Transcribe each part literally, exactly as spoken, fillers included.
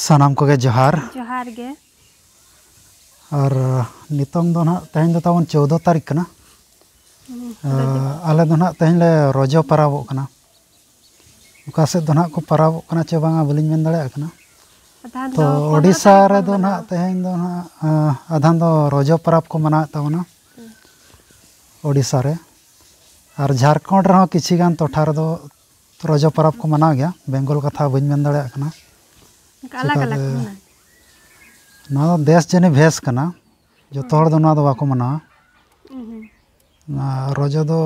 ᱥᱟᱱᱟᱢ ᱠᱚᱜᱮ ᱡᱚᱦᱟᱨ᱾ ᱡᱚᱦᱟᱨ ᱜᱮ᱾ ᱟᱨ ᱱᱤᱛᱚᱝ ᱫᱚ ᱱᱟᱦᱟᱜ, ᱛᱮᱦᱮᱧ ᱫᱚ ᱛᱟᱵᱚᱱ ᱪᱳᱫᱽᱫᱚ ᱛᱟᱹᱨᱤᱠᱷ ᱠᱟᱱᱟ᱾ ᱦᱩᱸ, ᱟᱨ ᱨᱚᱡᱚ᱾ ᱟᱞᱮ ᱫᱚ ᱱᱟᱦᱟᱜ ᱛᱮᱦᱮᱧ ᱞᱮ ᱨᱚᱡᱚ ᱯᱟᱨᱟᱵᱚᱜ ᱠᱟᱱᱟ᱾ ᱚᱠᱟ ᱥᱮᱫ ᱫᱚ ᱱᱟᱦᱟᱜ ᱠᱚ ᱯᱟᱨᱟᱵᱚᱜ ᱠᱟᱱᱟ ᱪᱮ ᱵᱟᱝᱟ, ᱵᱟᱹᱞᱤᱧ ᱢᱮᱱ ᱫᱟᱲᱮᱭᱟᱜ ᱠᱟᱱᱟ᱾ ᱟᱫᱷᱟᱱ ᱛᱚ, ᱫᱚ ᱳᱰᱤᱥᱟ ᱯᱚᱱᱚᱛ ᱨᱮ ᱨᱮᱫᱚ ᱢᱟᱱᱟᱣ᱾ ᱱᱟᱦᱟᱜ ᱛᱮᱦᱮᱧ ᱫᱚ ᱱᱟᱦᱟᱜ, ᱟᱸ, ᱟᱫᱷᱟᱱ ᱫᱚ ᱨᱚᱡᱚ ᱯᱟᱨᱟᱵᱽ ᱠᱚ ᱢᱟᱱᱟᱣᱮᱫ ᱛᱟᱵᱚᱱᱟ᱾ ᱦᱩᱸ᱾ ᱳᱰᱤᱥᱟ ᱨᱮ᱾ ᱟᱨ ᱡᱷᱟᱲᱠᱷᱚᱸᱰ ᱨᱮᱦᱚᱸ ᱠᱤᱪᱷᱤ ᱜᱟᱱ ᱴᱚᱴᱷᱟ ᱨᱮᱫᱚ ᱨᱚᱡᱚ ᱯᱟᱨᱟᱵᱽ ᱠᱚ ᱢᱟᱱᱟᱣ ᱜᱮᱭᱟ᱾ ᱵᱮᱝᱜᱚᱞ ᱠᱟᱛᱷᱟ ᱵᱟᱹᱧ ᱢᱮᱱ ᱫᱟᱲᱮᱭᱟᱜ ᱠᱟᱱᱟ᱾ ᱚᱱᱠᱟ ᱟᱞᱟᱜᱽ ᱟᱞᱟᱜᱽ ᱪᱤᱠᱟᱛᱮ? ᱠᱚ ᱢᱮᱱᱟᱜᱼᱟ᱾ ᱱᱚᱣᱟ ᱫᱚ ᱫᱮᱥ ᱡᱟᱹᱱᱤ ᱵᱷᱮᱥ ᱠᱟᱱᱟ᱾ ᱡᱚᱛᱚ ᱦᱚᱲ ᱫᱚ ᱱᱚᱣᱟ ᱫᱚ ᱵᱟᱠᱚ ᱢᱟᱱᱟᱣᱟ᱾ ᱦᱩᱸ, ᱦᱩᱸ᱾ ᱱᱚᱣᱟ ᱨᱚᱡᱚ ᱫᱚ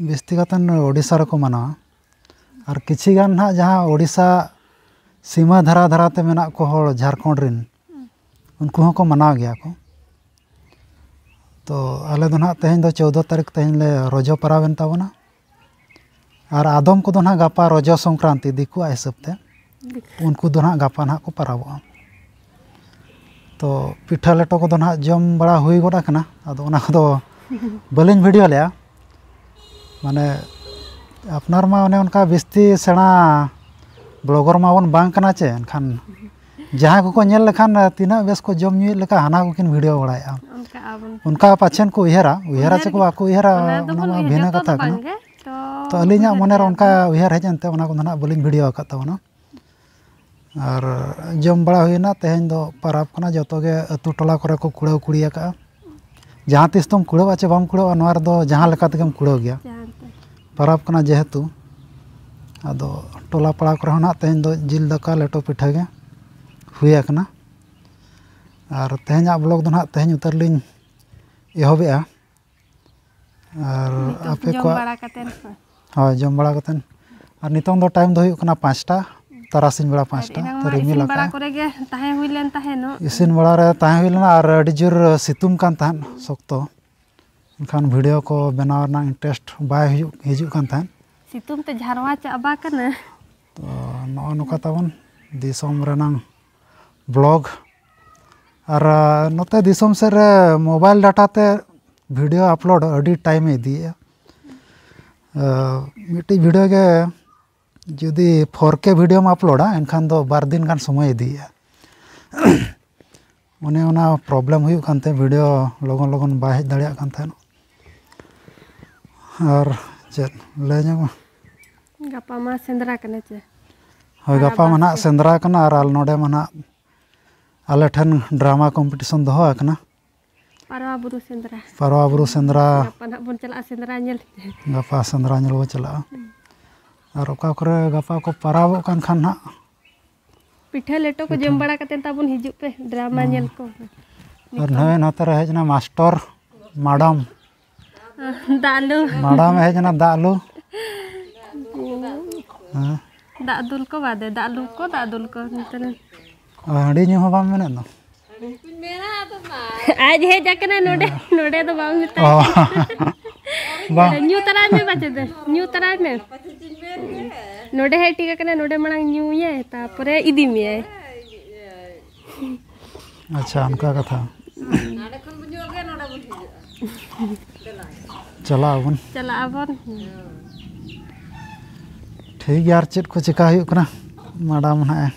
ᱵᱤᱥᱛᱤ ᱠᱟᱛᱮ ᱳᱰᱤᱥᱟ ᱨᱮᱠᱚ ᱢᱟᱱᱟᱣᱟ᱾ ᱟᱨ ᱠᱤᱪᱷᱤ ᱜᱟᱱ ᱱᱟᱦᱟᱜ ᱡᱟᱦᱟᱸ ᱳᱰᱤᱥᱟ ᱥᱤᱢᱟᱹ ᱫᱷᱟᱨᱟ ᱫᱷᱟᱨᱟ ᱛᱮ ᱢᱮᱱᱟᱜ ᱠᱚ ᱦᱚᱲ ᱡᱷᱟᱲᱠᱷᱚᱸᱰ ᱨᱮᱱ, ᱦᱩᱸ᱾ ᱩᱱᱠᱩ ᱦᱚᱸᱠᱚ ᱢᱟᱱᱟᱣ ᱜᱮᱭᱟ ᱠᱚ᱾ ᱛᱚ, ᱟᱞᱮ ᱫᱚ ᱱᱟᱦᱟᱜ ᱛᱮᱦᱮᱧ ᱫᱚ ᱪᱳᱫᱽᱫᱚ ᱛᱟᱹᱨᱤᱠᱷ ᱛᱮᱦᱮᱧ ᱞᱮ ᱨᱚᱡᱚ ᱯᱟᱨᱟᱵᱽ ᱮᱱ ᱛᱟᱵᱚᱱᱟ᱾ ᱟᱨ ᱟᱫᱚᱢ ᱠᱚᱫᱚ ᱱᱟᱦᱟᱜ ᱜᱟᱯᱟ ᱨᱚᱡᱚ ᱥᱚᱝᱠᱨᱟᱱᱛᱤ ᱫᱤᱠᱩᱣᱟᱜ ᱦᱤᱥᱟᱹᱵ ᱛᱮ᱾ ᱫᱤᱠᱩ᱾ ᱩᱱᱠᱩ ᱫᱚ ᱱᱟᱦᱟᱜ ᱜᱟᱯᱟ ᱱᱟᱦᱟᱜ ᱠᱚ ᱯᱟᱨᱟᱵᱚᱜᱼᱟ᱾ ᱛᱚ, ᱯᱤᱴᱷᱟᱹ ᱞᱮᱴᱚ ᱠᱚᱫᱚ ᱱᱟᱦᱟᱜ ᱡᱚᱢ ᱵᱟᱲᱟ ᱦᱩᱭ ᱜᱚᱫ ᱟᱠᱟᱱᱟ᱾ ᱟᱫᱚ ᱚᱱᱟ ᱠᱚᱫᱚ ᱵᱟᱹᱞᱤᱧ ᱵᱷᱤᱰᱤᱭᱳ ᱞᱮᱜᱼᱟ᱾ ᱢᱟᱱᱮ, ᱟᱯᱱᱟᱨ ᱢᱟ ᱚᱱᱮ ᱚᱱᱠᱟ ᱵᱤᱥᱛᱤ ᱥᱮᱬᱟ ᱵᱞᱚᱜᱚᱨ ᱢᱟᱵᱚᱱ ᱵᱟᱝ ᱠᱟᱱᱟ ᱪᱮ, ᱮᱱᱠᱷᱟᱱ ᱡᱟᱦᱟᱸᱭ ᱠᱚᱠᱚ ᱧᱮᱞ ᱞᱮᱠᱷᱟᱱ ᱛᱤᱱᱟᱹᱜ ᱵᱮᱥ ᱠᱚ ᱡᱚᱢ ᱧᱩᱭᱮᱫ ᱞᱮᱠᱟ ᱦᱟᱱᱟ ᱠᱚᱠᱤᱱ ᱵᱷᱤᱰᱤᱭᱳ ᱵᱟᱲᱟᱭᱮᱫᱼᱟ᱾ ᱚᱱᱠᱟ ᱟᱵᱚᱱ ᱚᱱᱠᱟ ᱯᱟᱪᱷᱮᱱ ᱠᱚ ᱩᱭᱦᱟᱹᱨᱟ, ᱩᱭᱦᱟᱹᱨᱟ ᱩᱭᱦᱟᱹᱨ ᱪᱮ ᱠᱚ ᱜᱮ᱾ ᱵᱟᱠᱚ ᱩᱭᱦᱟᱹᱨᱟ, ᱚᱱᱟ ᱚᱱᱟ ᱫᱚᱵᱚᱱ ᱢᱟ ᱩᱭᱦᱟᱹᱨ, ᱵᱷᱤᱱᱟᱹ ᱡᱚᱛᱚ ᱠᱟᱛᱷᱟ ᱫᱚ ᱠᱟᱱᱟ᱾ ᱵᱟᱝ ᱜᱮ, ᱛᱚ ᱛᱚ ᱟᱹᱞᱤᱧᱟᱜ ᱩᱭᱦᱟᱹᱨ ᱢᱚᱱᱮᱨᱮ ᱜᱮᱭᱟ ᱚᱱᱠᱟ ᱵᱚᱱ᱾ ᱩᱭᱦᱟᱹᱨ ᱦᱮᱡ ᱮᱱᱛᱮ ᱚᱱᱟ ᱠᱚᱫᱚ ᱱᱟᱦᱟᱜ ᱵᱟᱹᱞᱤᱧ ᱵᱷᱤᱰᱤᱭᱳ ᱟᱠᱟᱫ ᱛᱟᱵᱚᱱᱟ᱾ ᱟᱨ ᱡᱚᱢ ᱵᱟᱲᱟ ᱦᱩᱭᱱᱟ᱾ ᱛᱮᱦᱮᱧ ᱫᱚ ᱯᱟᱨᱟᱵᱽ ᱠᱟᱱᱟ, ᱡᱚᱛᱚ ᱜᱮ ᱟᱹᱛᱩ ᱴᱚᱞᱟ ᱠᱚᱨᱮ ᱠᱚ ᱠᱩᱲᱟᱹᱣ ᱠᱩᱲᱤ ᱟᱠᱟᱫᱼᱟ᱾ ᱡᱟᱦᱟᱸ ᱛᱤᱥ ᱫᱚᱢ ᱠᱩᱲᱟᱹᱣᱟ ᱪᱮ ᱵᱟᱢ ᱠᱩᱲᱟᱹᱣᱟ, ᱱᱚᱣᱟ ᱨᱮᱫᱚ ᱡᱟᱦᱟᱸ ᱞᱮᱠᱟ ᱛᱮᱜᱮᱢ ᱠᱩᱲᱟᱹᱣ ᱜᱮᱭᱟ᱾ ᱡᱟᱦᱟᱸ ᱛᱮ᱾ ᱯᱟᱨᱟᱵᱽ ᱠᱟᱱᱟ ᱡᱮᱦᱮᱛᱩ, ᱟᱫᱚ ᱴᱚᱞᱟ ᱯᱟᱲᱟ ᱠᱚᱨᱮ ᱦᱚᱸ ᱱᱟᱦᱟᱜ ᱛᱮᱦᱮᱧ ᱫᱚ ᱡᱤᱞ ᱫᱟᱠᱟ ᱞᱮᱴᱚ ᱯᱤᱴᱷᱟᱹ ᱜᱮ ᱦᱩᱭ ᱟᱠᱟᱱᱟ᱾ ᱟᱨ ᱛᱮᱦᱮᱧᱟᱜ ᱵᱞᱚᱜᱽ ᱫᱚ ᱱᱟᱦᱟᱜ ᱛᱮᱦᱮᱧ ᱩᱛᱟᱹᱨ ᱞᱤᱧ ᱮᱦᱚᱵᱮᱜᱼᱟ᱾ ᱟᱨ ᱱᱤᱛᱚᱜ ᱟᱯᱮ ᱡᱚᱢ ᱠᱚᱣᱟᱜ ᱵᱟᱲᱟ ᱠᱟᱛᱮᱱ᱾ ᱦᱳᱭ, ᱡᱚᱢ ᱵᱟᱲᱟ ᱠᱟᱛᱮᱱ᱾ ᱟᱨ ᱱᱤᱛᱚᱝ ᱫᱚ ᱴᱟᱭᱤᱢ ᱫᱚ ᱦᱩᱭᱩᱜ ᱠᱟᱱᱟ ᱯᱟᱸᱪᱴᱟ, ᱛᱟᱨᱟᱥᱤᱧ ᱵᱮᱲᱟ ᱟᱨ ᱯᱟᱸᱪᱴᱟ᱾ ᱮᱱᱟᱝ ᱛᱚ ᱢᱟ ᱨᱤᱢᱤᱞ ᱤᱥᱤᱱ ᱵᱟᱲᱟ ᱟᱠᱟᱫᱼᱟ᱾ ᱠᱚᱨᱮ ᱜᱮ ᱛᱟᱦᱮᱸ ᱦᱩᱭ ᱞᱮᱱ ᱛᱟᱦᱮᱱᱚᱜ᱾ ᱤᱥᱤᱱ ᱵᱟᱲᱟ ᱨᱮ ᱛᱟᱦᱮᱸ ᱦᱩᱭ ᱞᱮᱱᱟ ᱟᱨ ᱟᱹᱰᱤ ᱡᱳᱨ ᱥᱤᱛᱩᱝ ᱠᱟᱱ ᱛᱟᱦᱮᱸᱫ ᱥᱚᱠᱛᱚ᱾ ᱮᱱᱠᱷᱟᱱ ᱵᱷᱤᱰᱤᱭᱳ ᱠᱚ ᱵᱮᱱᱟᱣ ᱨᱮᱱᱟᱜ ᱤᱱᱴᱟᱨᱮᱥᱴ ᱵᱟᱭ ᱦᱩᱭᱩᱜ, ᱦᱤᱡᱩᱜ ᱠᱟᱱ ᱛᱟᱦᱮᱸᱫ᱾ ᱥᱤᱛᱩᱝ ᱛᱮ ᱡᱷᱟᱨᱣᱟ ᱪᱟᱵᱟ ᱠᱟᱱᱟ᱾ ᱛᱚ ᱱᱚᱜᱼᱚ ᱱᱚᱝᱠᱟ ᱛᱟᱵᱚᱱ ᱫᱤᱥᱚᱢ ᱨᱮᱱᱟᱝ ᱵᱞᱚᱜᱽ᱾ ᱟᱨ, ᱟ, ᱱᱚᱛᱮ ᱫᱤᱥᱚᱢ ᱥᱮᱫ ᱨᱮ ᱢᱳᱵᱟᱭᱤᱞ ᱰᱟᱴᱟ ᱛᱮ ᱵᱷᱤᱰᱤᱭᱳ ᱟᱯᱞᱳᱰ ᱟᱹᱰᱤ ᱴᱟᱭᱤᱢᱮ ᱤᱫᱤᱭᱮᱫᱼᱟ᱾ ᱟ, ᱢᱤᱫᱴᱤᱡ ᱵᱷᱤᱰᱤᱭᱳ ᱜᱮ ᱡᱩᱫᱤ ᱯᱷᱳᱨ ᱠᱮ ᱵᱷᱤᱰᱤᱭᱳᱢ ᱟᱯᱞᱳᱰᱟ, ᱮᱱᱠᱷᱟᱱ ᱫᱚ ᱵᱟᱨ ᱫᱤᱱ ᱜᱟᱱ ᱥᱚᱢᱚᱭ ᱤᱫᱤᱭᱮᱫᱼᱟ᱾ ᱚᱱᱮ ᱚᱱᱟ ᱯᱨᱚᱵᱞᱮᱢ ᱦᱩᱭᱩᱜ ᱠᱟᱱᱛᱮ ᱵᱷᱤᱰᱤᱭᱳ ᱞᱚᱜᱚᱱ ᱞᱚᱜᱚᱱ ᱵᱟᱭ ᱦᱮᱡ ᱫᱟᱲᱮᱭᱟᱜ ᱠᱟᱱ ᱛᱟᱦᱮᱸᱫ᱾ ᱟᱨ ᱪᱮᱫ ᱞᱟᱹᱭ ᱧᱟᱢᱟ? ᱜᱟᱯᱟ ᱢᱟ ᱥᱮᱸᱫᱽᱨᱟ ᱠᱟᱱᱟ ᱪᱮ? ᱦᱳᱭ, ᱜᱟᱯᱟ ᱢᱟ ᱱᱟᱦᱟᱜ ᱥᱮᱸᱫᱽᱨᱟ ᱠᱟᱱᱟ, ᱟᱨ ᱟᱞ ᱱᱚᱰᱮ ᱢᱟ ᱱᱟᱦᱟᱜ ᱟᱞᱮ ᱴᱷᱮᱱ ᱰᱨᱟᱢᱟ ᱠᱚᱢᱯᱤᱴᱤᱥᱚᱱ ᱫᱚᱦᱚ ᱟᱠᱟᱱᱟ᱾ ᱯᱟᱨᱣᱟ ᱵᱩᱨᱩ ᱥᱮᱸᱫᱽᱨᱟ᱾ ᱯᱟᱨᱣᱟ ᱵᱩᱨᱩ ᱥᱮᱸᱫᱽᱨᱟ᱾ ᱜᱟᱯᱟ ᱱᱟᱦᱟᱜ ᱵᱚᱱ ᱪᱟᱞᱟᱜᱼᱟ ᱥᱮᱸᱫᱽᱨᱟ ᱧᱮᱞ᱾ ᱜᱟᱯᱟ ᱥᱮᱸᱫᱽᱨᱟ ᱧᱮᱞ ᱵᱚᱱ ᱪᱟᱞᱟᱜᱼᱟ᱾ ᱟᱨ ᱚᱠᱟ ᱠᱚᱨᱮ ᱜᱟᱯᱟ ᱠᱚ ᱯᱟᱨᱟᱵᱚᱜ ᱠᱟᱱ ᱠᱷᱟᱱ ᱱᱟᱦᱟᱜ᱾ ᱯᱤᱴᱷᱟᱹ ᱞᱮᱴᱚ ᱠᱚ ᱡᱚᱢ ᱵᱟᱲᱟ ᱠᱟᱛᱮ ᱛᱟᱵᱚᱱ ᱦᱤᱡᱩᱜ ᱯᱮ ᱰᱨᱟᱢᱟ ᱧᱮᱞ ᱠᱚ᱾ ᱟᱨ ᱱᱚᱜᱼᱚᱭ ᱱᱚᱛᱮ ᱨᱮ ᱦᱮᱡ ᱮᱱᱟ ᱢᱟᱥᱴᱚᱨ, ᱢᱟᱰᱟᱢ᱾ ᱫᱟᱜ ᱞᱩ᱾ ᱢᱟᱰᱟᱢ ᱦᱮᱡ ᱮᱱᱟ ᱫᱟᱜ ᱞᱩ᱾ ᱦᱮᱸ᱾ ᱫᱟᱜ ᱫᱩᱞ ᱠᱚ ᱵᱟᱫᱮ, ᱫᱟᱜ ᱞᱩ ᱠᱚ, ᱫᱟᱜ ᱫᱩᱞ ᱠᱚ᱾ ᱱᱚᱛᱮ ᱨᱮ ᱚ, ᱦᱟᱺᱰᱤ ᱧᱩ ᱦᱚᱸ ᱵᱟᱢ ᱢᱮᱱᱮᱫ ᱫᱚ? ᱟᱡ ᱦᱮᱡ ᱟᱠᱟᱱᱟᱭ ᱱᱚᱰᱮ, ᱱᱚᱰᱮ ᱫᱚ ᱵᱟᱝ ᱢᱮᱛᱟᱭ ᱚ᱾ ᱠᱟᱱᱟ᱾ ᱵᱟᱝ᱾ ᱧᱩ ᱛᱟᱨᱟᱭ ᱢᱮ ᱯᱟᱪᱮ ᱫᱚ, ᱧᱩ ᱛᱟᱨᱟᱭ ᱢᱮ᱾ ᱱᱚᱰᱮ ᱦᱮᱡ ᱴᱷᱤᱠ ᱟᱠᱟᱱᱟ, ᱱᱚᱰᱮ ᱢᱟᱲᱟᱝ ᱧᱩᱭᱟᱭ, ᱛᱟᱯᱚᱨᱮ ᱤᱫᱤ ᱢᱮᱭᱟᱭ᱾ ᱟᱪᱪᱷᱟ, ᱚᱱᱠᱟ ᱠᱟᱛᱷᱟ᱾ ᱪᱟᱞᱟᱜ ᱟᱵᱚᱱ᱾ ᱪᱟᱞᱟᱜ ᱟᱵᱚᱱ᱾ ᱴᱷᱤᱠ ᱜᱮᱭᱟ, ᱟᱨ ᱪᱮᱫ ᱠᱚ ᱪᱮᱠᱟ ᱦᱩᱭᱩᱜ ᱠᱟᱱᱟ, ᱢᱟᱰᱟᱢ ᱱᱟᱦᱟᱜ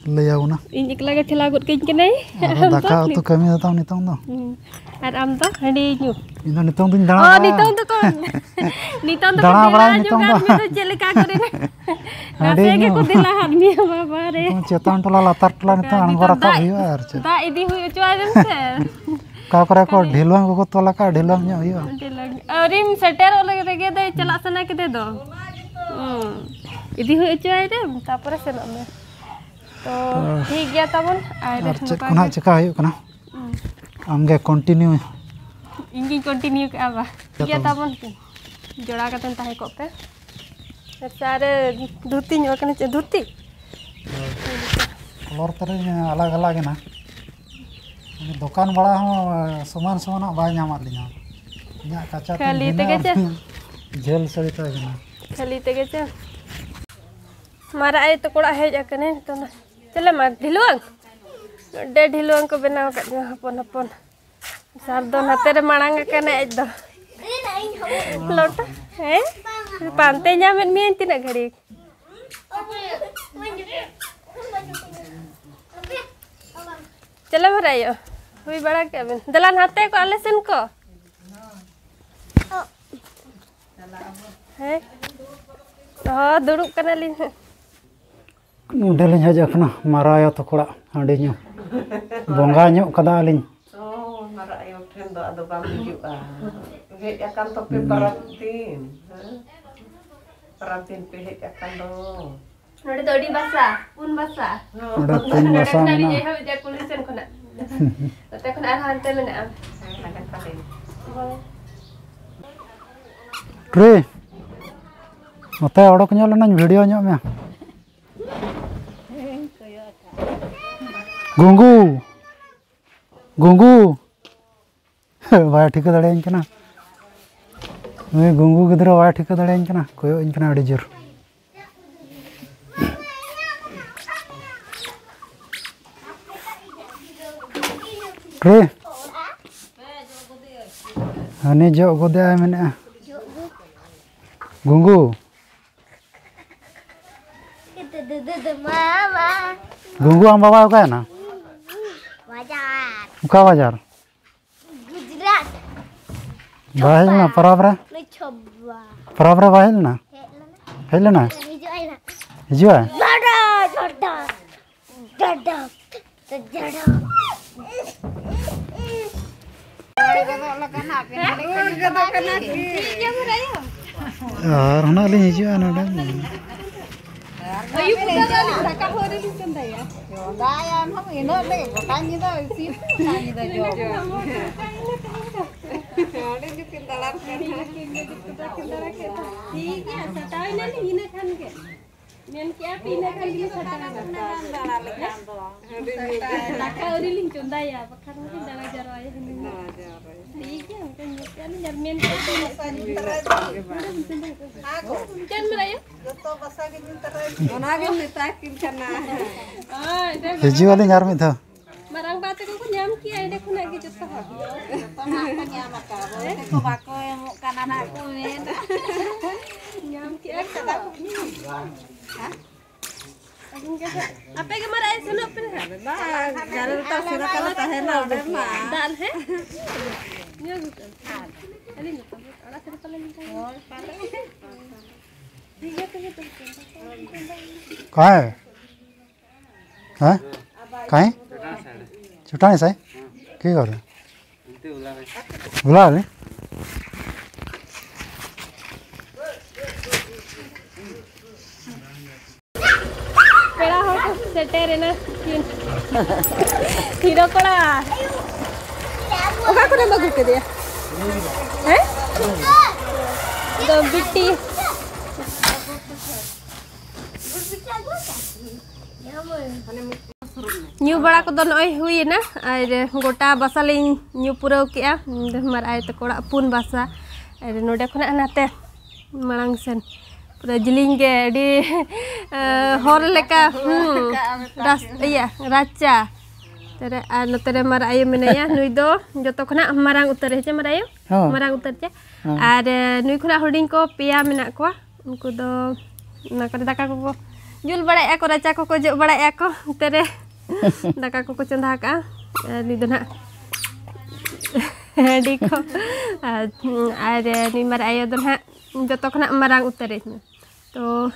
ᱮ ᱞᱟᱹᱭ ᱟᱵᱚᱱᱟ᱾ ᱤᱧ ᱮᱠᱞᱟ ᱜᱮ ᱴᱷᱮᱞᱟᱣ ᱜᱚᱫ ᱠᱟᱹᱧ ᱠᱟᱱᱟᱭ᱾ ᱟᱨ ᱟᱢ ᱫᱚ? ᱫᱟᱠᱟ ᱩᱛᱩ ᱠᱟᱹᱢᱤ ᱫᱚ ᱛᱟᱢ ᱱᱤᱛᱚᱝ ᱫᱚ? ᱦᱩᱸ᱾ ᱟᱨ ᱟᱢ ᱫᱚ ᱦᱟᱺᱰᱤ ᱧᱩ? ᱤᱧ ᱫᱚ ᱱᱤᱛᱚᱝ ᱫᱚᱧ ᱫᱟᱬᱟ ᱚ, ᱵᱟᱲᱟᱭᱟ᱾ ᱱᱤᱛᱚᱝ ᱫᱚᱠᱚ, ᱱᱤᱛᱚᱝ ᱫᱚᱠᱚ ᱫᱟᱬᱟ ᱵᱟᱲᱟᱭ ᱫᱟᱬᱟ ᱱᱤᱛᱚᱝ ᱧᱚᱜᱟ, ᱫᱚ᱾ ᱢᱤᱫ ᱫᱚ ᱪᱮᱫ ᱞᱮᱠᱟ ᱠᱚᱨᱮ ᱦᱟᱺᱰᱤ ᱱᱟᱥᱮ ᱧᱩ᱾ ᱜᱮᱠᱚ ᱫᱮᱞᱟ ᱦᱟᱫ ᱢᱮᱭᱟ ᱵᱟᱵᱟ ᱨᱮ᱾ ᱱᱤᱛᱚᱝ ᱪᱮᱛᱟᱱ ᱴᱚᱞᱟ ᱞᱟᱛᱟᱨ ᱴᱚᱞᱟ ᱱᱤᱛᱚᱝ ᱟᱬᱜᱚ ᱱᱤᱛᱚᱝ ᱨᱟᱠᱟᱵ ᱫᱟᱜ, ᱦᱩᱭᱩᱜᱼᱟ ᱟᱨ ᱪᱮᱫ᱾ ᱫᱟᱜ ᱤᱫᱤ ᱦᱩᱭ ᱦᱚᱪᱚᱣᱟᱭ ᱢᱮ ᱥᱮ᱾ ᱚᱠᱟ ᱠᱚᱨᱮ ᱠᱚ ᱛᱟᱦᱞᱮ᱾ ᱰᱷᱤᱞᱣᱟᱹᱝ ᱠᱚᱠᱚ ᱛᱚᱞ ᱟᱠᱟᱫ, ᱰᱷᱤᱞᱣᱟᱹᱝ ᱧᱚᱜ ᱦᱩᱭᱩᱜᱼᱟ᱾ ᱰᱷᱤᱞᱣᱟᱹᱝ᱾ ᱟᱹᱣᱨᱤᱢ ᱥᱮᱴᱮᱨᱚᱜ ᱨᱮᱜᱮ ᱫᱚᱭ ᱪᱟᱞᱟᱜ ᱥᱟᱱᱟ ᱠᱮᱫᱮ ᱫᱚ᱾ ᱦᱩᱸ᱾ ᱤᱫᱤ ᱦᱩᱭ ᱦᱚᱪᱚᱣᱟᱭ ᱨᱮ, ᱛᱟᱯᱚᱨᱮ ᱥᱮᱱᱚᱜ ᱢᱮ᱾ ᱛᱚ, ᱛᱚ, ᱴᱷᱤᱠ ᱜᱮᱭᱟ ᱛᱟᱵᱚᱱ᱾ ᱟᱨ ᱟᱨ ᱪᱮᱫ ᱱᱚᱝᱠᱟ ᱠᱚ ᱜᱮ᱾ ᱱᱟᱦᱟᱜ ᱪᱮᱠᱟ ᱦᱩᱭᱩᱜ ᱠᱟᱱᱟ? ᱦᱩᱸ᱾ ᱟᱢᱜᱮ ᱠᱚᱱᱴᱤᱱᱤᱭᱩ᱾ ᱤᱧ ᱜᱤᱧ ᱠᱚᱱᱴᱤᱱᱤᱭᱩ ᱠᱟᱜᱼᱟ ᱵᱟ᱾ ᱴᱷᱤᱠ ᱜᱮᱭᱟ ᱛᱟᱵᱚᱱ᱾ ᱛᱟᱵᱚᱱ᱾ ᱡᱚᱲᱟᱣ ᱠᱟᱛᱮᱢ ᱛᱟᱦᱮᱸ ᱠᱚᱜ ᱯᱮ᱾ ᱟᱪᱪᱷᱟ, ᱟᱨ ᱫᱷᱩᱛᱤ ᱧᱚᱜ ᱠᱟᱱᱟ ᱪᱮᱫ ᱫᱷᱩᱛᱤ? ᱠᱟᱞᱟᱨ ᱛᱟᱹᱞᱤᱧ ᱟᱞᱟᱜᱽ ᱟᱞᱟᱜᱽ ᱮᱱᱟ᱾ ᱫᱚᱠᱟᱱ ᱵᱟᱲᱟ ᱦᱚᱸ ᱥᱚᱢᱟᱱ ᱥᱚᱢᱟᱱᱟᱜ ᱵᱟᱭ ᱧᱟᱢᱟᱫ ᱞᱤᱧᱟ᱾ ᱤᱧᱟᱹᱜ ᱠᱟᱪᱟ ᱛᱤᱧ ᱠᱷᱟᱹᱞᱤ ᱵᱷᱤᱱᱟᱹ ᱛᱮᱜᱮ ᱟᱨ ᱪᱮ? ᱡᱷᱟᱹᱞ ᱥᱟᱹᱲᱤ ᱛᱟᱭ ᱵᱷᱤᱱᱟᱹ᱾ ᱠᱷᱟᱹᱞᱤ ᱛᱮᱜᱮ ᱪᱮ? ᱢᱟᱨᱟᱜ ᱟᱭᱳ ᱛᱟᱠᱚ ᱚᱲᱟᱜ ᱦᱮᱡ ᱟᱠᱟᱱᱟᱭ ᱱᱤᱛᱚᱝ ᱫᱚ᱾ ᱪᱮᱞᱮ ᱢᱟ ᱰᱷᱤᱞᱣᱟᱹᱝ? ᱱᱚᱰᱮ ᱰᱷᱤᱞᱣᱟᱹᱝ ᱠᱚ ᱵᱮᱱᱟᱣ ᱟᱠᱟᱫ ᱠᱚᱣᱟ ᱦᱚᱯᱚᱱ ᱦᱚᱯᱚᱱ᱾ ᱥᱟᱨ ᱫᱚ ᱱᱟᱛᱮ ᱨᱮ ᱢᱟᱲᱟᱝ ᱟᱠᱟᱱᱟᱭ ᱟᱡ ᱫᱚ᱾ ᱞᱚᱴᱟ, ᱦᱮᱸ? ᱯᱟᱱᱛᱮ ᱧᱟᱢᱮᱫ ᱢᱤᱭᱟᱹᱧ ᱛᱤᱱᱟᱹᱜ ᱜᱷᱟᱹᱲᱤᱡ᱾ ᱪᱟᱞᱟᱣ ᱵᱟᱲᱟᱭᱚᱜ ᱦᱩᱭ ᱵᱟᱲᱟ ᱠᱮᱜᱼᱟ ᱵᱮᱱ? ᱫᱮᱞᱟ ᱱᱟᱛᱮ ᱠᱚ ᱟᱞᱮ ᱥᱮᱱ ᱠᱚ᱾ ᱦᱮᱸ, ᱦᱚᱸ, ᱫᱩᱲᱩᱵ ᱠᱟᱱᱟᱞᱤᱧ ᱦᱟᱸᱜ᱾ ᱱᱚᱰᱮ ᱞᱤᱧ ᱦᱮᱡ ᱟᱠᱟᱱᱟ ᱢᱟᱨᱟᱭᱟ ᱛᱟᱠᱚ ᱚᱲᱟᱜ ᱦᱟᱺᱰᱤ ᱧᱩ᱾ ᱵᱚᱸᱜᱟ ᱧᱚᱜ ᱠᱟᱫᱟ ᱞᱤᱧ᱾ ᱚ, ᱢᱟᱨᱟᱜ ᱟᱭᱳ ᱴᱷᱮᱱ ᱫᱚ ᱟᱫᱚ ᱵᱟᱢ ᱦᱤᱡᱩᱜᱼᱟ? ᱦᱮᱡ ᱟᱠᱟᱱ ᱛᱚᱯᱮ ᱯᱟᱨᱟᱵᱽ ᱫᱤᱱ, ᱦᱮᱸ? ᱯᱟᱨᱟᱵᱽ ᱫᱤᱱ ᱯᱮ ᱦᱮᱡ ᱟᱠᱟᱱ ᱫᱚ᱾ ᱱᱚᱰᱮ ᱫᱚ ᱟᱹᱰᱤ ᱵᱟᱥᱟ, ᱯᱩᱱ ᱵᱟᱥᱟ᱾ ᱱᱚᱰᱮ ᱯᱩᱱ ᱵᱟᱥᱟ ᱱᱚᱰᱮ ᱠᱷᱚᱱᱟᱜ ᱞᱤᱧ ᱢᱮᱱᱟᱜᱼᱟ᱾ ᱮᱦᱚᱵ ᱮᱫᱟ ᱠᱩᱞᱦᱤ ᱥᱮᱱ ᱠᱷᱚᱱᱟᱜ᱾ ᱱᱚᱛᱮ ᱠᱷᱚᱱ ᱟᱨᱦᱚᱸ ᱦᱟᱱᱛᱮ ᱢᱮᱱᱟᱜᱼᱟ᱾ ᱨᱮ, ᱱᱚᱛᱮ ᱚᱰᱚᱠ ᱧᱚᱜ ᱞᱮᱱᱟᱧ, ᱵᱷᱤᱰᱤᱭᱳ ᱧᱚᱜ ᱢᱮ᱾ ᱜᱩᱝᱜᱩ, ᱜᱩᱝᱜᱩ᱾ ᱵᱟᱭ ᱴᱷᱤᱠᱟᱹ ᱫᱟᱲᱮᱭᱟᱹᱧ ᱠᱟᱱᱟ᱾ ᱱᱩᱭ ᱜᱩᱝᱜᱩ ᱜᱤᱫᱽᱨᱟᱹ ᱵᱟᱭ ᱴᱷᱤᱠᱟᱹ ᱫᱟᱲᱮᱭᱟᱹᱧ ᱠᱟᱱᱟ, ᱠᱚᱭᱚᱜ ᱟᱹᱧ ᱠᱟᱱᱟ ᱟᱹᱰᱤ ᱡᱳᱨ᱾ ᱨᱮ᱾ ᱦᱟᱹᱱᱤ ᱡᱚᱜ ᱜᱚᱫᱮᱜᱼᱟᱭ ᱢᱮᱱᱮᱜᱼᱟ᱾ ᱜᱩᱝᱜᱩ᱾ ᱢᱟᱢᱟ᱾ ᱜᱩᱝᱜᱩ, ᱟᱢ ᱵᱟᱵᱟ ᱚᱠᱟᱭᱮᱱᱟ? ᱵᱟᱡᱟᱨ᱾ ᱚᱠᱟ ᱵᱟᱡᱟᱨ? ᱜᱩᱡᱽᱨᱟᱴ᱾ ᱵᱟᱭ ᱦᱮᱡ ᱞᱮᱱᱟ ᱯᱚᱨᱚᱵᱽ ᱨᱮ? ᱱᱩᱭ ᱪᱷᱚᱵᱟ᱾ ᱯᱚᱨᱚᱵᱽ ᱨᱮ ᱵᱟᱭ ᱦᱮᱡ ᱞᱮᱱᱟ? ᱦᱮᱡ ᱞᱮᱱᱟ᱾ ᱦᱮᱡ ᱞᱮᱱᱟ? ᱦᱤᱡᱩᱜ ᱟᱭ ᱱᱟᱜ᱾ ᱦᱤᱡᱩᱜ ᱟᱭ? ᱵᱟᱰᱟ, ᱵᱟᱰᱟ, ᱵᱟᱰᱟ, ᱵᱟᱰᱟ᱾ ᱨᱩᱣᱟᱹᱲ ᱜᱚᱫᱚᱜ ᱞᱮᱠᱟᱱᱟᱜ ᱯᱮ ᱧᱮᱞ ᱨᱩᱣᱟᱹᱲ ᱜᱚᱫᱚᱜ ᱠᱟᱱᱟ ᱠᱤ? ᱴᱷᱤᱠ ᱜᱮᱭᱟ, ᱵᱷᱟᱹᱭ᱾ ᱟᱨ ᱦᱚᱸ ᱱᱟᱜ ᱞᱤᱧ ᱦᱤᱡᱩᱜᱼᱟ ᱱᱚᱰᱮ᱾ ᱟᱹᱭᱩᱵ ᱵᱮᱲᱟ ᱫᱚ ᱟᱹᱞᱤᱧ ᱫᱟᱠᱟ ᱦᱚᱸ ᱟᱹᱣᱨᱤ ᱞᱤᱧ ᱪᱚᱸᱫᱟᱭᱟ᱾ ᱪᱚᱸᱫᱟᱭᱟ ᱱᱟᱜ ᱤᱱᱟᱹᱜ ᱞᱮ ᱜᱚᱴᱟ ᱧᱤᱫᱟᱹ ᱤᱥᱤᱱ, ᱜᱚᱴᱟ ᱧᱤᱫᱟᱹ ᱡᱚᱢ᱾ ᱱᱚᱰᱮ ᱡᱩᱫᱤ ᱫᱟᱬᱟᱱ ᱠᱟᱱᱟ᱾ ᱴᱷᱤᱠ ᱜᱮᱭᱟ, ᱥᱮᱛᱟᱜ ᱮᱱᱟᱞᱤᱧ ᱤᱱᱟᱹ ᱠᱷᱟᱱ ᱜᱮ᱾ ᱢᱮᱱ ᱠᱮᱜᱼᱟ ᱯᱮ, ᱤᱱᱟᱹ ᱠᱷᱟᱱ ᱜᱮᱞᱤᱧ ᱥᱮᱴᱮᱨ ᱮᱱᱟ᱾ ᱫᱟᱬᱟ ᱞᱮᱠᱷᱟᱱ ᱫᱚ᱾ ᱫᱟᱠᱟ ᱟᱹᱣᱨᱤ ᱞᱤᱧ ᱪᱚᱸᱫᱟᱭᱟ, ᱵᱟᱠᱷᱟᱱ ᱦᱚᱸ ᱫᱟᱬᱟ ᱡᱟᱣᱨᱟᱭᱟ ᱦᱩᱱᱟᱹᱝ᱾ ᱫᱟᱬᱟ ᱡᱟᱣᱨᱟᱭᱟ᱾ ᱴᱷᱤᱠ ᱜᱮᱭᱟ, ᱚᱱᱠᱟ ᱧᱮᱞ ᱠᱮᱜᱼᱟ ᱞᱤᱧ ᱟᱨ ᱢᱮᱱ ᱠᱮᱜᱼᱟ ᱯᱮ, ᱤᱱᱟᱹ ᱠᱷᱟᱱ ᱜᱮ᱾ ᱦᱮᱸ ᱜᱚ᱾ ᱪᱮᱫ ᱮᱢ ᱢᱮᱱᱟ ᱭᱟ? ᱡᱚᱛᱚ ᱵᱟᱥᱟ ᱜᱮ ᱧᱩ ᱛᱟᱨᱟᱭ ᱯᱮ᱾ ᱚᱱᱟ ᱜᱮ ᱢᱮᱛᱟ ᱠᱤᱱ ᱠᱟᱱᱟ᱾ ᱦᱳᱭ, ᱦᱤᱡᱩᱜ ᱟᱹᱞᱤᱧ ᱟᱨ ᱢᱤᱫ ᱫᱷᱟᱣ᱾ ᱢᱟᱨᱟᱝ ᱵᱟ ᱛᱟᱠᱚ ᱠᱚ ᱧᱟᱢ ᱠᱮᱜᱼᱟ ᱮᱸᱰᱮ ᱠᱷᱚᱱᱟᱜ ᱜᱮ ᱡᱚᱛᱚ ᱦᱚᱲ᱾ ᱡᱚᱛᱚ ᱱᱟᱜ ᱠᱚ ᱧᱟᱢ ᱟᱠᱟᱫ, ᱵᱟᱹᱦᱩ ᱛᱟᱠᱚ ᱵᱟᱠᱚ ᱮᱢᱚᱜ ᱠᱟᱱᱟ ᱱᱟᱜ ᱠᱚ ᱢᱮᱱ᱾ ᱧᱟᱢ ᱠᱮᱜᱼᱟ ᱠᱚ᱾ ᱦᱮᱸ? ᱟᱹᱵᱤᱱ ᱜᱮ ᱦᱟᱸᱜ, ᱟᱯᱮ ᱜᱮ ᱢᱟᱨᱟᱝ ᱥᱮᱱᱚᱜ ᱯᱮ ᱦᱟᱸᱜ᱾ ᱵᱟᱝ, ᱜᱟᱨᱚ ᱨᱮ ᱛᱟᱦᱮᱱᱟ ᱚᱸᱰᱮ ᱢᱟ᱾ ᱫᱟᱜ ᱨᱮ ᱦᱮᱸ? ᱧᱩ ᱟᱹᱜᱩ ᱠᱟᱜ ᱢᱮ᱾ ᱟᱹᱞᱤᱧ ᱫᱚ ᱛᱟᱦᱚᱞᱮ ᱚᱲᱟᱜ ᱥᱮᱫ ᱨᱮ ᱯᱟᱞᱮ ᱞᱤᱧ ᱛᱟᱦᱮᱱᱟ᱾ ᱦᱳᱭ, ᱯᱟᱞᱮ᱾ ᱴᱷᱤᱠ ᱜᱮᱭᱟ, ᱛᱚᱵᱮ ᱛᱚ᱾ ᱠᱟᱦᱮ? ᱦᱮᱸ? ᱠᱟᱦᱮ? ᱪᱩᱴᱟᱱᱤ ᱥᱟᱭ? ᱠᱤ ᱠᱚᱨᱮ? ᱵᱩᱞᱟᱣ ᱨᱮ? ᱯᱮᱲᱟ ᱦᱚᱲ ᱠᱚ ᱥᱮᱴᱮᱨ ᱮᱱᱟ ᱠᱤᱱ᱾ ᱦᱤᱨᱳ ᱠᱚᱲᱟ, ᱚᱠᱟ ᱠᱷᱚᱱᱮᱢ ᱟᱹᱜᱩ ᱠᱮᱫᱮᱭᱟ? ᱦᱮᱸ? ᱫᱚ ᱵᱤᱴᱤ᱾ ᱧᱩ ᱵᱟᱲᱟ ᱠᱚᱫᱚ ᱱᱚᱜᱼᱚᱭ ᱦᱩᱭᱮᱱᱟ, ᱟᱨ ᱜᱚᱴᱟ ᱵᱟᱥᱟ ᱞᱤᱧ ᱧᱩ ᱯᱩᱨᱟᱹᱣ ᱠᱮᱜᱼᱟ᱾ ᱢᱟᱨ ᱟᱭᱳ ᱛᱟᱠᱚ ᱚᱲᱟᱜ ᱯᱩᱱ ᱵᱟᱥᱟ, ᱟᱨ ᱱᱚᱰᱮ ᱠᱷᱚᱱᱟᱜ ᱱᱟᱛᱮ ᱢᱟᱲᱟᱝ ᱥᱮᱱ ᱯᱩᱨᱟᱹ ᱡᱤᱞᱤᱧ ᱜᱮ, ᱟᱹᱰᱤ, ᱮ, ᱦᱚᱨ ᱞᱮᱠᱟ, ᱦᱩᱸ, ᱨᱟᱥ-, ᱤᱭᱟᱹ, ᱨᱟᱪᱟ᱾ ᱱᱚᱛᱮ ᱨᱮ, ᱟᱨ ᱱᱚᱛᱮ ᱨᱮ ᱢᱟᱨ ᱟᱭᱳ ᱢᱮᱱᱟᱭᱟ, ᱱᱩᱭ ᱫᱚ ᱡᱚᱛᱚ ᱠᱷᱚᱱᱟᱜ ᱢᱟᱨᱟᱝ ᱩᱛᱟᱹᱨ, ᱦᱮᱸ ᱪᱮ ᱢᱟᱨ ᱟᱭᱳ? ᱦᱚᱸ᱾ ᱢᱟᱨᱟᱝ ᱩᱛᱟᱹᱨ ᱪᱮ? ᱦᱚᱸ᱾ ᱟᱨ, ᱮ, ᱱᱩᱭ ᱠᱷᱚᱱᱟᱜ ᱦᱩᱰᱤᱧ ᱠᱚ ᱯᱮᱭᱟ ᱢᱮᱱᱟᱜ ᱠᱚᱣᱟ᱾ ᱩᱱᱠᱩ ᱫᱚ ᱚᱱᱟ ᱠᱚᱨᱮ ᱫᱟᱠᱟ ᱠᱚᱠᱚ ᱡᱩᱞ ᱵᱟᱲᱟᱭᱮᱫᱼᱟ ᱠᱚ, ᱨᱟᱪᱟ ᱠᱚᱠᱚ ᱡᱚᱜ ᱵᱟᱲᱟᱭᱮᱫᱼᱟ ᱠᱚ᱾ ᱱᱚᱛᱮ ᱨᱮ ᱫᱟᱠᱟ ᱠᱚᱠᱚ ᱪᱚᱸᱫᱟ ᱟᱠᱟᱫᱼᱟ᱾ ᱟᱨ ᱱᱩᱭ ᱫᱚ ᱱᱟᱦᱟᱜ ᱦᱟᱺᱰᱤ ᱠᱚ, ᱟᱨ, ᱟᱨ ᱱᱩᱭ ᱢᱟᱨᱟᱝ ᱟᱭᱳ ᱫᱚ ᱱᱟᱦᱟᱜ ᱡᱚᱛᱚ ᱠᱷᱚᱱᱟᱜ ᱢᱟᱨᱟᱝ ᱩᱛᱟᱹᱨᱤᱡ᱾ ᱛᱚ,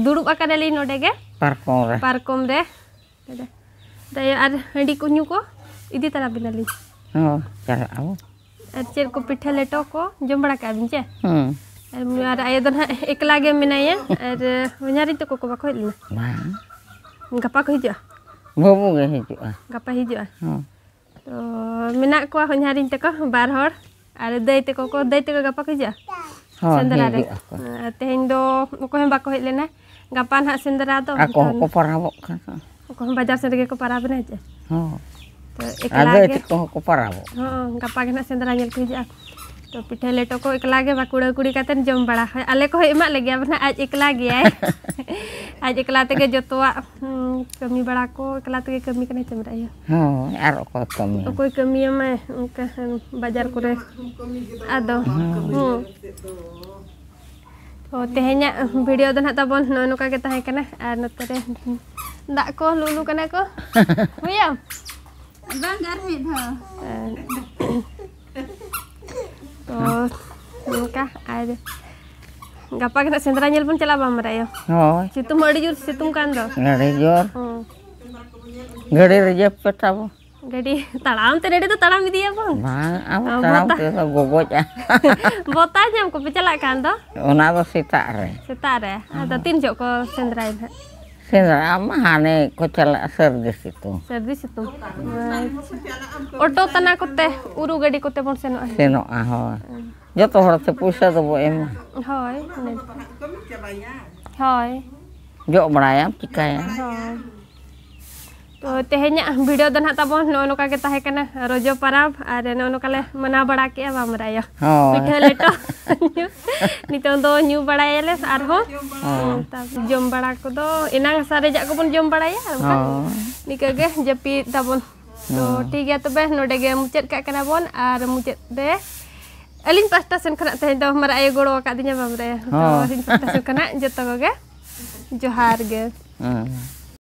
ᱫᱩᱲᱩᱵ ᱟᱠᱟᱱᱟᱞᱤᱧ ᱱᱚᱰᱮ ᱜᱮ᱾ ᱯᱟᱨᱠᱚᱢ ᱨᱮ᱾ ᱯᱟᱨᱠᱚᱢ ᱨᱮ᱾ ᱫᱟᱭᱟ, ᱟᱨ ᱦᱟᱺᱰᱤ ᱠᱚ ᱧᱩ ᱠᱚ ᱤᱫᱤ ᱛᱟᱨᱟ ᱵᱤᱱᱟᱞᱤᱧ᱾ ᱦᱚᱸ, ᱪᱟᱞᱟᱜ ᱟᱵᱚ᱾ ᱟᱨ ᱪᱮᱫ ᱠᱚ ᱯᱤᱴᱷᱟᱹ ᱞᱮᱴᱚ ᱠᱚ ᱡᱚᱢ ᱵᱟᱲᱟ ᱠᱟᱜᱼᱟ ᱵᱤᱱ ᱪᱮ? ᱦᱩᱸ᱾ ᱟᱨ, ᱟᱨ ᱟᱭᱳ ᱫᱚ ᱱᱟᱦᱟᱜ ᱮᱠᱞᱟ ᱜᱮ ᱢᱮᱱᱟᱭᱟ, ᱟᱨ ᱦᱚᱧᱦᱟᱨᱤᱧ ᱛᱟᱠᱚ ᱠᱚ ᱵᱟᱠᱚ ᱦᱮᱡ ᱞᱮᱱᱟ? ᱵᱟᱝ᱾ ᱜᱟᱯᱟ ᱠᱚ ᱦᱤᱡᱩᱜᱼᱟ? ᱵᱟᱹᱵᱩ ᱜᱮ ᱦᱤᱡᱩᱜᱼᱟ᱾ ᱜᱟᱯᱟ ᱦᱤᱡᱩᱜᱼᱟ? ᱦᱚᱸ᱾ ᱛᱚ, ᱢᱮᱱᱟᱜ ᱠᱚᱣᱟ ᱦᱚᱧᱦᱟᱨᱤᱧ ᱛᱟᱠᱚ ᱵᱟᱨ ᱦᱚᱲ, ᱟᱨ ᱫᱟᱹᱭ ᱛᱟᱠᱚ ᱠᱚ, ᱫᱟᱹᱭ ᱛᱟᱠᱚ ᱜᱟᱯᱟ ᱠᱚ ᱦᱤᱡᱩᱜᱼᱟ? ᱦᱚᱸ, ᱥᱮᱸᱫᱽᱨᱟ ᱨᱮ᱾ ᱦᱤᱡᱩᱜ ᱟᱠᱚ᱾ ᱟᱨ ᱛᱮᱦᱮᱧ ᱫᱚ ᱚᱠᱚᱭ ᱦᱚᱸ ᱵᱟᱠᱚ ᱦᱮᱡ ᱞᱮᱱᱟ, ᱜᱟᱯᱟ ᱱᱟᱦᱟᱜ ᱥᱮᱸᱫᱽᱨᱟ ᱫᱚ᱾ ᱟᱠᱚ ᱦᱚᱸᱠᱚ ᱯᱟᱨᱟᱵᱚᱜ ᱠᱟᱱᱟ᱾ ᱚᱠᱚᱭ ᱦᱚᱸ ᱵᱟᱡᱟᱨ ᱥᱮᱫ ᱨᱮᱜᱮ ᱠᱚ ᱯᱟᱨᱟᱵᱽ ᱮᱱᱟ ᱪᱮ? ᱦᱚᱸ᱾ ᱛᱚ, ᱟᱨ ᱮᱠᱞᱟ ᱫᱟᱹᱭ ᱜᱮ᱾ ᱛᱟᱠᱚ ᱦᱚᱸᱠᱚ ᱯᱟᱨᱟᱵᱚᱜ᱾ ᱦᱚᱸ, ᱜᱟᱯᱟ ᱜᱮ ᱱᱟᱦᱟᱜ ᱥᱮᱸᱫᱽᱨᱟ ᱧᱮᱞ ᱠᱚ ᱦᱤᱡᱩᱜᱼᱟ᱾ ᱛᱚ, ᱯᱤᱴᱷᱟᱹ ᱞᱮᱴᱚ ᱠᱚ ᱮᱠᱞᱟ ᱜᱮ ᱵᱟᱸᱠᱩᱲᱟ ᱠᱩᱲᱤ ᱠᱟᱛᱮᱫ ᱡᱚᱢ ᱵᱟᱲᱟ᱾ ᱦᱳᱭ, ᱟᱞᱮ ᱠᱚᱦᱚᱸ ᱮᱢᱟᱜ ᱞᱮᱜᱮᱭᱟ, ᱢᱟᱱᱮ ᱟᱡ ᱮᱠᱞᱟ ᱜᱮᱭᱟᱭ᱾ ᱟᱡ ᱮᱠᱞᱟ ᱛᱮᱜᱮ ᱡᱚᱛᱚᱣᱟᱜ, ᱦᱩᱸ, ᱠᱟᱹᱢᱤ ᱵᱟᱲᱟ ᱠᱚ ᱮᱠᱞᱟ ᱛᱮᱜᱮ ᱠᱟᱹᱢᱤ ᱠᱟᱱᱟᱭ ᱪᱮ ᱢᱮᱱᱟᱜ ᱟᱭᱟ? ᱦᱳᱭ, ᱟᱨ ᱚᱠᱚᱭ ᱠᱟᱹᱢᱤᱭᱟ? ᱚᱠᱚᱭ ᱠᱟᱹᱢᱤᱭᱟᱢᱟᱭ ᱚᱱᱠᱟ ᱵᱟᱡᱟᱨ ᱠᱚᱨᱮ? ᱟᱫᱚ, ᱦᱩᱸ᱾ ᱦᱩᱸ᱾ ᱛᱚ ᱛᱮᱦᱮᱧᱟᱜ ᱵᱷᱤᱰᱤᱭᱳ ᱫᱚ ᱱᱟᱦᱟᱜ ᱛᱟᱵᱚᱱ ᱱᱚᱜᱼᱚ ᱱᱚᱝᱠᱟ ᱜᱮ ᱛᱟᱦᱮᱸ ᱠᱟᱱᱟ᱾ ᱟᱨ ᱱᱚᱛᱮ ᱨᱮ ᱫᱟᱜ ᱠᱚ ᱞᱩᱞᱩ ᱠᱟᱱᱟ ᱠᱚ᱾ ᱦᱩᱭᱟᱢ? ᱵᱟᱝ, ᱟᱨ ᱢᱤᱫ ᱫᱷᱟᱣ᱾ ᱛᱚ ᱱᱚᱝᱠᱟ ᱟᱨ ᱜᱟᱯᱟ ᱜᱮ ᱱᱟᱦᱟᱜ ᱥᱮᱸᱫᱽᱨᱟ ᱧᱮᱞ ᱵᱚᱱ ᱪᱟᱞᱟᱜᱼᱟ, ᱵᱟᱢ ᱵᱟᱲᱟᱭᱟ? ᱦᱳᱭ, ᱥᱤᱛᱩᱝ ᱦᱚᱸ ᱟᱹᱰᱤ ᱡᱳᱨ ᱥᱤᱛᱩᱝ ᱠᱟᱱ ᱫᱚ᱾ ᱟᱹᱰᱤ ᱡᱳᱨ᱾ ᱦᱩᱸ᱾ ᱜᱟᱹᱰᱤ ᱨᱤᱡᱟᱹᱵᱷ ᱯᱮ ᱛᱟᱵᱚ᱾ ᱜᱟᱹᱰᱤ ᱛᱟᱲᱟᱢ ᱛᱮ ᱱᱚᱰᱮ ᱫᱚ ᱛᱟᱲᱟᱢ ᱤᱫᱤᱭᱟᱵᱚᱱ᱾ ᱵᱟᱝ, ᱟᱵᱚ ᱟᱨ ᱛᱟᱲᱟᱢ ᱵᱚᱛᱟ- ᱛᱮᱫᱚ ᱜᱚᱜᱚᱡᱼᱟ᱾ ᱵᱚᱛᱟ ᱧᱟᱢ ᱠᱚᱯᱮ ᱪᱟᱞᱟᱜ ᱠᱷᱟᱱ ᱫᱚ᱾ ᱚᱱᱟ ᱫᱚ ᱥᱮᱛᱟᱜ ᱨᱮ᱾ ᱥᱮᱛᱟᱜ ᱨᱮ᱾ ᱟᱫᱚ ᱛᱤᱱ ᱡᱚᱦᱚᱜ ᱠᱚ ᱥᱮᱸᱫᱽᱨᱟᱭᱟ ᱱᱟᱦᱟᱜ? ᱥᱮᱸᱫᱽᱨᱟ ᱢᱟ ᱦᱟᱱᱮ ᱠᱚ ᱪᱟᱞᱟᱜᱼᱟ ᱥᱟᱹᱨᱫᱤ ᱥᱤᱛᱩᱝ᱾ ᱥᱟᱹᱨᱫᱤ ᱥᱤᱛᱩᱝ᱾ ᱚᱴᱳ ᱛᱟᱱᱟ ᱠᱚᱛᱮ, ᱩᱨᱩ ᱜᱟᱹᱰᱤ ᱠᱚᱛᱮ ᱵᱚᱱ ᱥᱮᱱᱚᱜᱼᱟ᱾ ᱥᱮᱱᱚᱜᱼᱟ, ᱦᱳᱭ᱾ ᱡᱚᱛᱚ ᱦᱚᱲ ᱛᱮ ᱯᱚᱭᱥᱟ ᱫᱚᱵᱚ ᱮᱢᱟ᱾ ᱦᱳᱭ᱾ ᱦᱳᱭ᱾ ᱡᱚᱜ ᱵᱟᱲᱟᱭᱟᱢ, ᱪᱤᱠᱟᱹᱭᱟᱢ᱾ ᱦᱳᱭ᱾ ᱛᱚ ᱛᱮᱦᱮᱧᱟᱜ ᱵᱷᱤᱰᱤᱭᱳ ᱫᱚ ᱱᱟᱦᱟᱜ ᱛᱟᱵᱚᱱ ᱱᱚᱜᱼᱚ ᱱᱚᱝᱠᱟ ᱜᱮ ᱛᱟᱦᱮᱸ ᱠᱟᱱᱟ, ᱨᱚᱡᱚ ᱯᱟᱨᱟᱵᱽ, ᱟᱨ ᱱᱚᱜᱼᱚ ᱱᱚᱝᱠᱟ ᱞᱮ ᱢᱟᱱᱟᱣ ᱵᱟᱲᱟ ᱠᱮᱜᱼᱟ, ᱵᱟᱢ ᱵᱟᱲᱟᱭᱟ᱾ ᱦᱳᱭ᱾ ᱯᱤᱴᱷᱟᱹ ᱞᱮᱴᱚ᱾ ᱱᱤᱛᱚᱝ ᱫᱚ ᱧᱩ ᱵᱟᱲᱟᱭᱟᱞᱮ ᱟᱨᱦᱚᱸ᱾ ᱦᱳᱭ᱾ ᱛᱟᱨᱯᱚᱨ ᱡᱚᱢ ᱵᱟᱲᱟ ᱠᱚᱫᱚ ᱮᱱᱟᱝ ᱥᱟᱨᱮᱡᱟᱜ ᱠᱚᱵᱚᱱ ᱡᱚᱢ ᱵᱟᱲᱟᱭᱟ, ᱟᱨ ᱵᱟᱠᱷᱟᱱ ᱦᱳᱭ᱾ ᱱᱤᱝᱠᱟᱹ ᱜᱮ ᱡᱟᱹᱯᱤᱫ ᱛᱟᱵᱚᱱ᱾ ᱛᱚ ᱦᱳᱭ᱾ ᱴᱷᱤᱠ ᱜᱮᱭᱟ, ᱛᱚᱵᱮ ᱱᱚᱰᱮ ᱜᱮ ᱢᱩᱪᱟᱹᱫ ᱠᱟᱜ ᱠᱟᱱᱟ ᱵᱚᱱ, ᱟᱨ ᱢᱩᱪᱟᱹᱫ ᱨᱮ ᱟᱹᱞᱤᱧ ᱯᱟᱥᱴᱟ ᱥᱮᱱ ᱠᱷᱚᱱᱟᱜ ᱛᱮᱦᱮᱧ ᱫᱚ ᱢᱟᱨᱟᱜ ᱟᱭᱳ ᱜᱚᱲᱚ ᱟᱠᱟᱫᱤᱧᱟ, ᱵᱟᱢ ᱵᱟᱲᱟᱭᱟ᱾ ᱛᱚ ᱦᱳᱭ᱾ ᱟᱹᱞᱤᱧ ᱯᱟᱥᱴᱟ ᱥᱮᱱ ᱠᱷᱚᱱᱟᱜ ᱡᱚᱛᱚ ᱠᱚᱜᱮ ᱡᱚᱦᱟᱨ ᱜᱮ᱾ ᱦᱮᱸ᱾